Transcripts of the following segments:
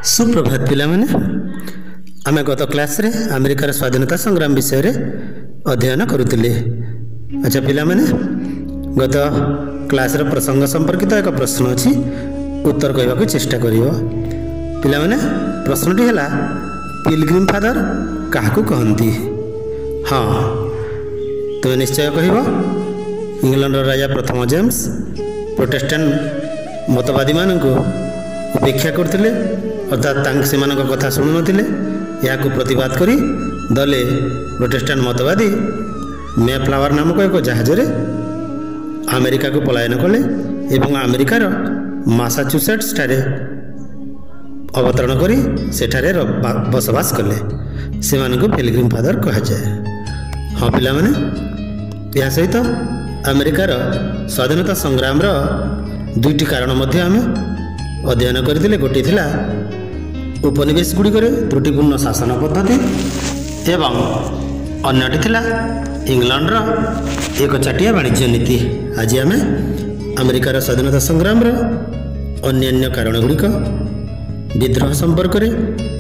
ସୁପ୍ରଭାତ ପିଲାମାନେ। ଆମେ ଗତ କ୍ଲାସ୍ରେ ଆମେରିକାର ସ୍ୱାଧୀନତା ସଂଗ୍ରାମ ବିଷୟରେ ଅଧ୍ୟୟନ କରୁଥିଲେ। ଆଚ୍ଛା ପିଲାମାନେ, ଗତ କ୍ଲାସ୍ର ପ୍ରସଙ୍ଗ ସମ୍ପର୍କିତ ଏକ ପ୍ରଶ୍ନ ଅଛି, ଉତ୍ତର କହିବାକୁ ଚେଷ୍ଟା କରିବ। ପିଲାମାନେ, ପ୍ରଶ୍ନଟି ହେଲା, ପିଲଗ୍ରିମ୍ ଫାଦର କାହାକୁ କହନ୍ତି? ହଁ, ତୁମେ ନିଶ୍ଚୟ କହିବ, ଇଂଲଣ୍ଡର ରାଜା ପ୍ରଥମ ଜେମ୍ସ ପ୍ରୋଟେଷ୍ଟାଣ୍ଟ ମତବାଦୀମାନଙ୍କୁ ଉପେକ୍ଷା କରୁଥିଲେ, ଅର୍ଥାତ୍ ତାଙ୍କ ସେମାନଙ୍କ କଥା ଶୁଣୁନଥିଲେ। ଏହାକୁ ପ୍ରତିବାଦ କରି ଦଲେ ପ୍ରୋଟେଷ୍ଟାଣ୍ଟ ମତବାଦୀ ମେ ଫ୍ଲାୱାର ନାମକ ଏକ ଜାହାଜରେ ଆମେରିକାକୁ ପଳାୟନ କଲେ ଏବଂ ଆମେରିକାର ମାସାଚୁସେଟ୍ସ ଠାରେ ଅବତରଣ କରି ସେଠାରେ ବସବାସ କଲେ। ସେମାନଙ୍କୁ ପିଲଗ୍ରିମ୍ ଫାଦର କୁହାଯାଏ। ହଁ ପିଲାମାନେ, ଏହା ସହିତ ଆମେରିକାର ସ୍ୱାଧୀନତା ସଂଗ୍ରାମର ଦୁଇଟି କାରଣ ମଧ୍ୟ ଆମେ ଅଧ୍ୟୟନ କରିଥିଲେ। ଗୋଟିଏ ଥିଲା ଉପନିବେଶ ଗୁଡ଼ିକରେ ତ୍ରୁଟିପୂର୍ଣ୍ଣ ଶାସନ ପଦ୍ଧତି ଏବଂ ଅନ୍ୟଟି ଥିଲା ଇଂଲଣ୍ଡର ଏକଚାଟିଆ ବାଣିଜ୍ୟ ନୀତି। ଆଜି ଆମେ ଆମେରିକାର ସ୍ୱାଧୀନତା ସଂଗ୍ରାମର ଅନ୍ୟାନ୍ୟ କାରଣ ଗୁଡ଼ିକ, ବିଦ୍ରୋହ ସମ୍ପର୍କରେ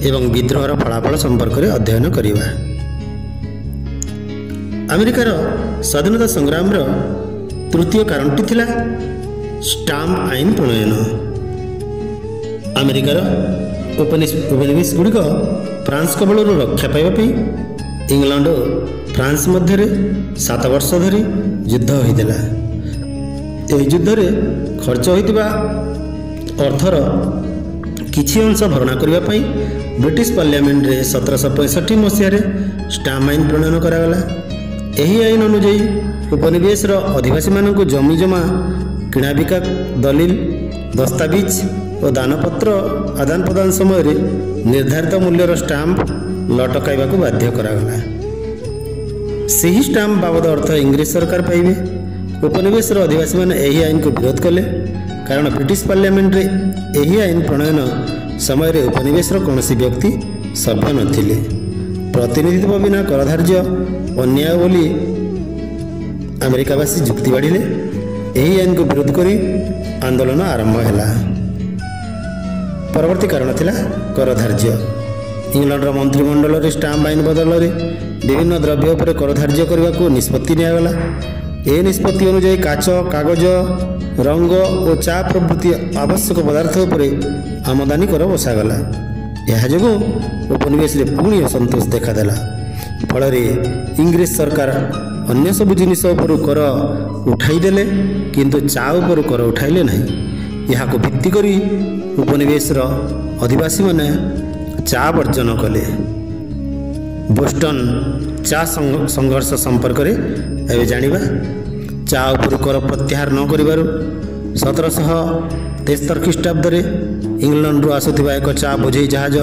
ଏବଂ ବିଦ୍ରୋହର ଫଳାଫଳ ସମ୍ପର୍କରେ ଅଧ୍ୟୟନ କରିବା। ଆମେରିକାର ସ୍ୱାଧୀନତା ସଂଗ୍ରାମର ତୃତୀୟ କାରଣଟି ଥିଲା ଷ୍ଟାମ୍ପ ଆଇନ ପ୍ରଣୟନ। ଆମେରିକାର ଉପନିବେଶ ଗୁଡ଼ିକ ଫ୍ରାନ୍ସ କବଳରୁ ରକ୍ଷା ପାଇବା ପାଇଁ ଇଂଲଣ୍ଡ ଓ ଫ୍ରାନ୍ସ ମଧ୍ୟରେ 7 ବର୍ଷ ଧରି ଯୁଦ୍ଧ ହୋଇଥିଲା। ଏହି ଯୁଦ୍ଧରେ ଖର୍ଚ୍ଚ ହୋଇଥିବା ଅର୍ଥର କିଛି ଅଂଶ ଭରଣା କରିବା ପାଇଁ ବ୍ରିଟିଶ ପାର୍ଲାମେଣ୍ଟରେ 1765 ମସିହାରେ ଷ୍ଟାମ୍ପ ଆଇନ ପ୍ରଣୟନ କରାଗଲା। ଏହି ଆଇନ ଅନୁଯାୟୀ ଉପନିବେଶର ଅଧିବାସୀମାନଙ୍କୁ ଜମିଜମା କିଣାବିକା, ଦଲିଲ, ଦସ୍ତାବିଜ ଓ ଦାନପତ୍ର ଆଦାନ ପ୍ରଦାନ ସମୟରେ ନିର୍ଦ୍ଧାରିତ ମୂଲ୍ୟର ଷ୍ଟାମ୍ପ ଲଟକାଇବାକୁ ବାଧ୍ୟ କରାଗଲା। ସେହି ଷ୍ଟାମ୍ପ ବାବଦ ଅର୍ଥ ଇଂରେଜ ସରକାର ପାଇବେ। ଉପନିବେଶର ଅଧିବାସୀମାନେ ଏହି ଆଇନକୁ ବିରୋଧ କଲେ, କାରଣ ବ୍ରିଟିଶ ପାର୍ଲାମେଣ୍ଟରେ ଏହି ଆଇନ ପ୍ରଣୟନ ସମୟରେ ଉପନିବେଶର କୌଣସି ବ୍ୟକ୍ତି ସଭ୍ୟ ନଥିଲେ। ପ୍ରତିନିଧିତ୍ୱ ବିନା କରଧାର୍ଯ୍ୟ ଅନ୍ୟାୟ ବୋଲି ଆମେରିକାବାସୀ ଯୁକ୍ତି ବାଢ଼ିଲେ। ଏହି ଆଇନକୁ ବିରୋଧ କରି ଆନ୍ଦୋଳନ ଆରମ୍ଭ ହେଲା। ପରବର୍ତ୍ତୀ କାରଣ ଥିଲା କରଧାର୍ଯ୍ୟ। ଇଂଲଣ୍ଡର ମନ୍ତ୍ରିମଣ୍ଡଳରେ ଷ୍ଟାମ୍ପ ଆଇନ ବଦଳରେ ବିଭିନ୍ନ ଦ୍ରବ୍ୟ ଉପରେ କରଧାର୍ଯ୍ୟ କରିବାକୁ ନିଷ୍ପତ୍ତି ନିଆଗଲା। ଏ ନିଷ୍ପତ୍ତି ଅନୁଯାୟୀ କାଚ, କାଗଜ, ରଙ୍ଗ ଓ ଚା ପ୍ରଭୃତି ଆବଶ୍ୟକ ପଦାର୍ଥ ଉପରେ ଆମଦାନୀ କର ବସାଗଲା। ଏହା ଯୋଗୁଁ ଉପନିବେଶରେ ପୁଣି ଅସନ୍ତୋଷ ଦେଖାଦେଲା। ଫଳରେ ଇଂରେଜ ସରକାର ଅନ୍ୟ ସବୁ ଜିନିଷ ଉପରୁ କର ଉଠାଇ ଦେଲେ, କିନ୍ତୁ ଚା ଉପରୁ କର ଉଠାଇଲେ ନାହିଁ। ଏହାକୁ ଭିତ୍ତି କରି ଉପନିବେଶର ଅଧିବାସୀମାନେ ଚା ବର୍ଜନ କଲେ। ବୋଷ୍ଟନ ଚା ସଂଘର୍ଷ ସମ୍ପର୍କରେ ଏବେ ଜାଣିବା। ଚା ଉପରୁ କର ପ୍ରତ୍ୟାହାର ନ କରିବାରୁ 1773 ଖ୍ରୀଷ୍ଟାବ୍ଦରେ ଇଂଲଣ୍ଡରୁ ଆସୁଥିବା ଏକ ଚା ବୋଝେଇ ଜାହାଜ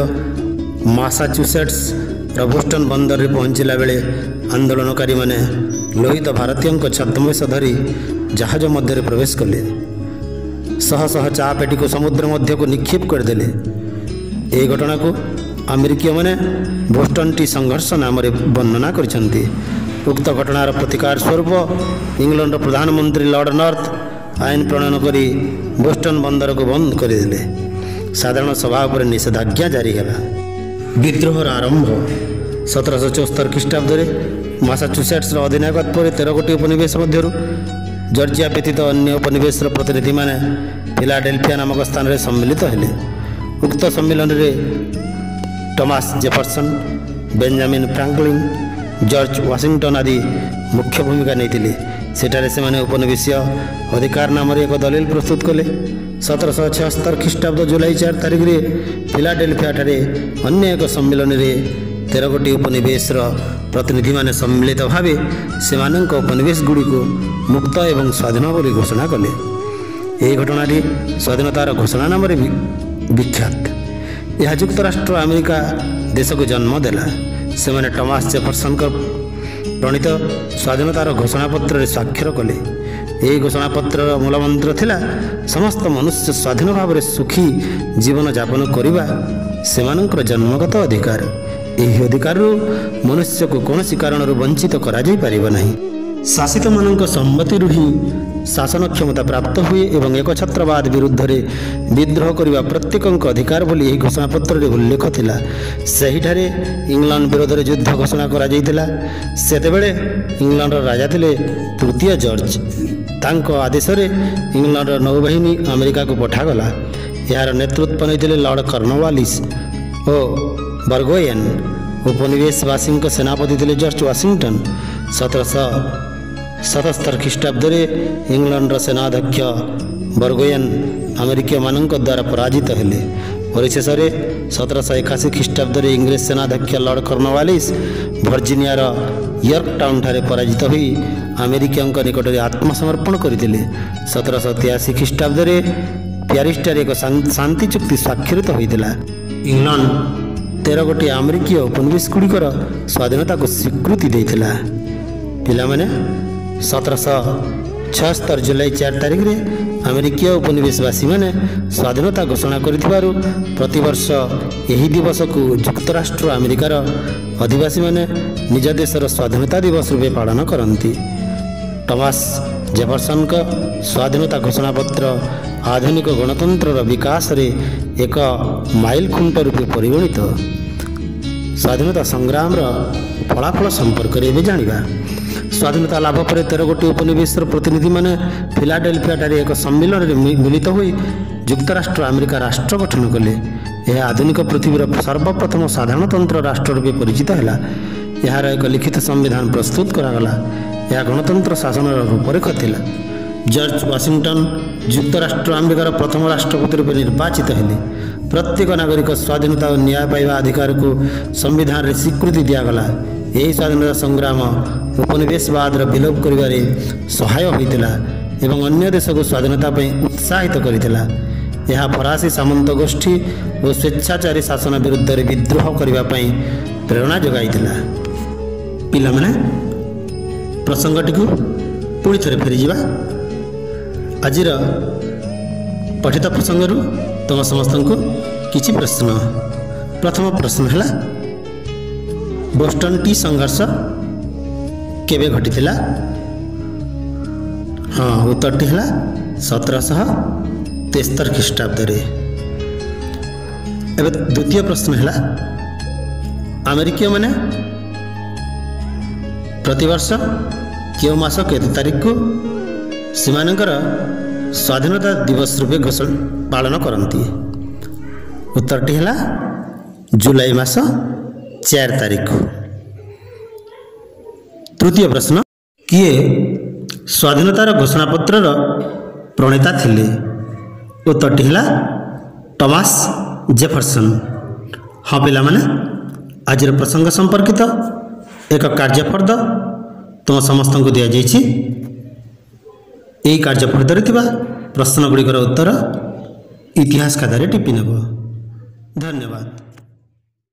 ମାସାଚୁସେଟ୍ସର ବୋଷ୍ଟନ ବନ୍ଦରରେ ପହଞ୍ଚିଲା ବେଳେ ଆନ୍ଦୋଳନକାରୀମାନେ ଲୋହିତ ଭାରତୀୟଙ୍କ ଛଦ୍ମବେଶ ଧରି ଜାହାଜ ମଧ୍ୟରେ ପ୍ରବେଶ କଲେ। ଶହ ଶହ ଚା ପେଟିକୁ ସମୁଦ୍ର ମଧ୍ୟକୁ ନିକ୍ଷେପ କରିଦେଲେ। ଏହି ଘଟଣାକୁ ଆମେରିକୀୟମାନେ ବୋଷ୍ଟନ ଟି ସଂଘର୍ଷ ନାମରେ ବର୍ଣ୍ଣନା କରିଛନ୍ତି। ଉକ୍ତ ଘଟଣାର ପ୍ରତିକାର ସ୍ୱରୂପ ଇଂଲଣ୍ଡର ପ୍ରଧାନମନ୍ତ୍ରୀ ଲର୍ଡ଼ ନର୍ଥ ଆଇନ ପ୍ରଣୟନ କରି ବୋଷ୍ଟନ ବନ୍ଦରକୁ ବନ୍ଦ କରିଦେଲେ। ସାଧାରଣ ସଭା ଉପରେ ନିଷେଧାଜ୍ଞା ଜାରି ହେଲା। ବିଦ୍ରୋହର ଆରମ୍ଭ। 1774 ଖ୍ରୀଷ୍ଟାବ୍ଦରେ ମାସାଚୁସେଟ୍ସର ଅଧିନାୟକତ୍ୱରେ 13 ଗୋଟି ଉପନିବେଶ ମଧ୍ୟରୁ ଜର୍ଜିଆ ବ୍ୟତୀତ ଅନ୍ୟ ଉପନିବେଶର ପ୍ରତିନିଧିମାନେ ଫିଲାଡେଲଫିଆ ନାମକ ସ୍ଥାନରେ ସମ୍ମିଳିତ ହେଲେ। ଉକ୍ତ ସମ୍ମିଳନୀରେ Thomas Jefferson, Benjamin Franklin, George Washington ଆଦି ମୁଖ୍ୟ ଭୂମିକା ନେଇଥିଲେ। ସେଠାରେ ସେମାନେ ଉପନିବେଶୀୟ ଅଧିକାର ନାମରେ ଏକ ଦଲିଲ ପ୍ରସ୍ତୁତ କଲେ। 1776 ଖ୍ରୀଷ୍ଟାବ୍ଦ ଜୁଲାଇ 4 ତାରିଖରେ ଫିଲାଡେଲଫିଆଠାରେ ଅନ୍ୟ ଏକ ସମ୍ମିଳନୀରେ 13 ଗୋଟି ଉପନିବେଶର ପ୍ରତିନିଧିମାନେ ସମ୍ମିଳିତ ଭାବେ ସେମାନଙ୍କ ଉପନିବେଶ ଗୁଡ଼ିକୁ ମୁକ୍ତ ଏବଂ ସ୍ୱାଧୀନ ବୋଲି ଘୋଷଣା କଲେ। ଏହି ଘଟଣାଟି ସ୍ୱାଧୀନତାର ଘୋଷଣା ନାମରେ ବିଖ୍ୟାତ। ଏହା ଯୁକ୍ତରାଷ୍ଟ୍ର ଆମେରିକା ଦେଶକୁ ଜନ୍ମ ଦେଲା। ସେମାନେ ଟମାସ ଜେଫରସନଙ୍କ ପ୍ରଣୀତ ସ୍ୱାଧୀନତାର ଘୋଷଣାପତ୍ରରେ ସ୍ୱାକ୍ଷର କଲେ। ଏହି ଘୋଷଣାପତ୍ରର ମୂଳମନ୍ତ୍ର ଥିଲା, ସମସ୍ତ ମନୁଷ୍ୟ ସ୍ୱାଧୀନ ଭାବରେ ସୁଖୀ ଜୀବନଯାପନ କରିବା ସେମାନଙ୍କର ଜନ୍ମଗତ ଅଧିକାର। ଏହି ଅଧିକାରରୁ ମନୁଷ୍ୟକୁ କୌଣସି କାରଣରୁ ବଞ୍ଚିତ କରାଯାଇପାରିବ ନାହିଁ। ଶାସିତମାନଙ୍କ ସମ୍ମତିରୁ ହିଁ ଶାସନ କ୍ଷମତା ପ୍ରାପ୍ତ ହୁଏ ଏବଂ ଏକଛତ୍ରବାଦ ବିରୁଦ୍ଧରେ ବିଦ୍ରୋହ କରିବା ପ୍ରତ୍ୟେକଙ୍କ ଅଧିକାର ବୋଲି ଏହି ଘୋଷଣାପତ୍ରରେ ଉଲ୍ଲେଖ ଥିଲା। ସେହିଠାରେ ଇଂଲଣ୍ଡ ବିରୋଧରେ ଯୁଦ୍ଧ ଘୋଷଣା କରାଯାଇଥିଲା। ସେତେବେଳେ ଇଂଲଣ୍ଡର ରାଜା ଥିଲେ ତୃତୀୟ ଜର୍ଜ। ତାଙ୍କ ଆଦେଶରେ ଇଂଲଣ୍ଡର ନୌବାହିନୀ ଆମେରିକାକୁ ପଠାଗଲା। ଏହାର ନେତୃତ୍ୱ ନେଇଥିଲେ ଲର୍ଡ଼ କର୍ଣ୍ଣୱାଲିସ୍ ଓ ବର୍ଗୋଏନ୍। ଉପନିବେଶବାସୀଙ୍କ ସେନାପତି ଥିଲେ ଜର୍ଜ ୱାଶିଂଟନ୍। 1777 ଖ୍ରୀଷ୍ଟାବ୍ଦରେ ଇଂଲଣ୍ଡର ସେନାଧ୍ୟକ୍ଷ ବର୍ଗୋଏନ୍ ଆମେରିକୀୟମାନଙ୍କ ଦ୍ୱାରା ପରାଜିତ ହେଲେ। ପରିଶେଷରେ 1781 ଖ୍ରୀଷ୍ଟାବ୍ଦରେ ଇଂରେଜ ସେନାଧ୍ୟକ୍ଷ ଲର୍ଡ଼ କର୍ଣ୍ଣୱାଲିସ୍ ଭର୍ଜିନିଆର ୟର୍କ ଟାଉନଠାରେ ପରାଜିତ ହୋଇ ଆମେରିକୀୟଙ୍କ ନିକଟରେ ଆତ୍ମସମର୍ପଣ କରିଥିଲେ। 1783 ଖ୍ରୀଷ୍ଟାବ୍ଦରେ ପ୍ୟାରିସଠାରେ ଏକ ଶାନ୍ତି ଚୁକ୍ତି ସ୍ୱାକ୍ଷରିତ ହୋଇଥିଲା। ଇଂଲଣ୍ଡ 13 ଗୋଟି ଆମେରିକୀୟ ଉପନିବେଶଗୁଡ଼ିକର ସ୍ୱାଧୀନତାକୁ ସ୍ୱୀକୃତି ଦେଇଥିଲା। ପିଲାମାନେ, 1776 ଜୁଲାଇ 4 ତାରିଖରେ ଆମେରିକୀୟ ଉପନିବେଶବାସୀମାନେ ସ୍ୱାଧୀନତା ଘୋଷଣା କରିଥିବାରୁ ପ୍ରତିବର୍ଷ ଏହି ଦିବସକୁ ଯୁକ୍ତରାଷ୍ଟ୍ର ଆମେରିକାର ଅଧିବାସୀମାନେ ନିଜ ଦେଶର ସ୍ୱାଧୀନତା ଦିବସ ରୂପେ ପାଳନ କରନ୍ତି। ଟମାସ୍ ଜେଫରସନଙ୍କ ସ୍ୱାଧୀନତା ଘୋଷଣାପତ୍ର ଆଧୁନିକ ଗଣତନ୍ତ୍ରର ବିକାଶରେ ଏକ ମାଇଲଖୁଣ୍ଟ ରୂପେ ପରିଗଣିତ। ସ୍ୱାଧୀନତା ସଂଗ୍ରାମର ଫଳାଫଳ ସମ୍ପର୍କରେ ଏବେ ଜାଣିବା। ସ୍ୱାଧୀନତା ଲାଭ ପରେ 13 ଗୋଟି ଉପନିବେଶର ପ୍ରତିନିଧିମାନେ ଫିଲାଡେଲଫିଆଠାରେ ଏକ ସମ୍ମିଳନୀରେ ମିଳିତ ହୋଇ ଯୁକ୍ତରାଷ୍ଟ୍ର ଆମେରିକା ରାଷ୍ଟ୍ର ଗଠନ କଲେ। ଏହା ଆଧୁନିକ ପୃଥିବୀର ସର୍ବପ୍ରଥମ ସାଧାରଣତନ୍ତ୍ର ରାଷ୍ଟ୍ର ରୂପେ ପରିଚିତ ହେଲା। ଏହାର ଏକ ଲିଖିତ ସମ୍ବିଧାନ ପ୍ରସ୍ତୁତ କରାଗଲା। ଏହା ଗଣତନ୍ତ୍ର ଶାସନର ରୂପରେଖ ଥିଲା। ଜର୍ଜ ୱାଶିଂଟନ୍ ଯୁକ୍ତରାଷ୍ଟ୍ର ଆମେରିକାର ପ୍ରଥମ ରାଷ୍ଟ୍ରପତି ରୂପେ ନିର୍ବାଚିତ ହେଲେ। ପ୍ରତ୍ୟେକ ନାଗରିକ ସ୍ୱାଧୀନତା ଓ ନ୍ୟାୟ ପାଇବା ଅଧିକାରକୁ ସମ୍ବିଧାନରେ ସ୍ୱୀକୃତି ଦିଆଗଲା। ଏହି ସ୍ୱାଧୀନତା ସଂଗ୍ରାମ ଉପନିବେଶବାଦର ବିଲୋପ କରିବାରେ ସହାୟ ହୋଇଥିଲା ଏବଂ ଅନ୍ୟ ଦେଶକୁ ସ୍ୱାଧୀନତା ପାଇଁ ଉତ୍ସାହିତ କରିଥିଲା। ଏହା ଫରାସୀ ସାମନ୍ତ ଗୋଷ୍ଠୀ ଓ ସ୍ୱେଚ୍ଛାଚାରୀ ଶାସନ ବିରୁଦ୍ଧରେ ବିଦ୍ରୋହ କରିବା ପାଇଁ ପ୍ରେରଣା ଯୋଗାଇଥିଲା। ପିଲାମାନେ, ପ୍ରସଙ୍ଗଟିକୁ ପୁଣି ଥରେ ଫେରିଯିବା। ଆଜିର ପଠିତ ପ୍ରସଙ୍ଗରୁ ତୁମ ସମସ୍ତଙ୍କୁ କିଛି ପ୍ରଶ୍ନ। ପ୍ରଥମ ପ୍ରଶ୍ନ ହେଲା, ବୋଷ୍ଟନ ଟି ସଂଘର୍ଷ କେବେ ଘଟିଥିଲା? ହଁ, ଉତ୍ତରଟି ହେଲା 1773 ଖ୍ରୀଷ୍ଟାବ୍ଦରେ। ଏବେ ଦ୍ୱିତୀୟ ପ୍ରଶ୍ନ ହେଲା, ଆମେରିକୀୟମାନେ ପ୍ରତିବର୍ଷ କେଉଁ ମାସ କେତେ ତାରିଖକୁ ସେମାନଙ୍କର ସ୍ୱାଧୀନତା ଦିବସ ରୂପେ ଘୋଷଣା ପାଳନ କରନ୍ତି? ଉତ୍ତରଟି ହେଲା ଜୁଲାଇ ମାସ 4 ତାରିଖ। ତୃତୀୟ ପ୍ରଶ୍ନ, କିଏ ସ୍ୱାଧୀନତାର ଘୋଷଣାପତ୍ରର ପ୍ରଣେତା ଥିଲେ? ଉତ୍ତରଟି ହେଲା ଟମାସ୍ ଜେଫରସନ୍। ହଁ ପିଲାମାନେ, ଆଜିର ପ୍ରସଙ୍ଗ ସମ୍ପର୍କିତ ଏକ କାର୍ଯ୍ୟଫର୍ଦ୍ଦ ତୁମ ସମସ୍ତଙ୍କୁ ଦିଆଯାଇଛି। ଏହି କାର୍ଯ୍ୟଫର୍ଦ୍ଦରେ ଥିବା ପ୍ରଶ୍ନଗୁଡ଼ିକର ଉତ୍ତର ଇତିହାସ ଖାତାରେ ଟିପି ନେବ। ଧନ୍ୟବାଦ।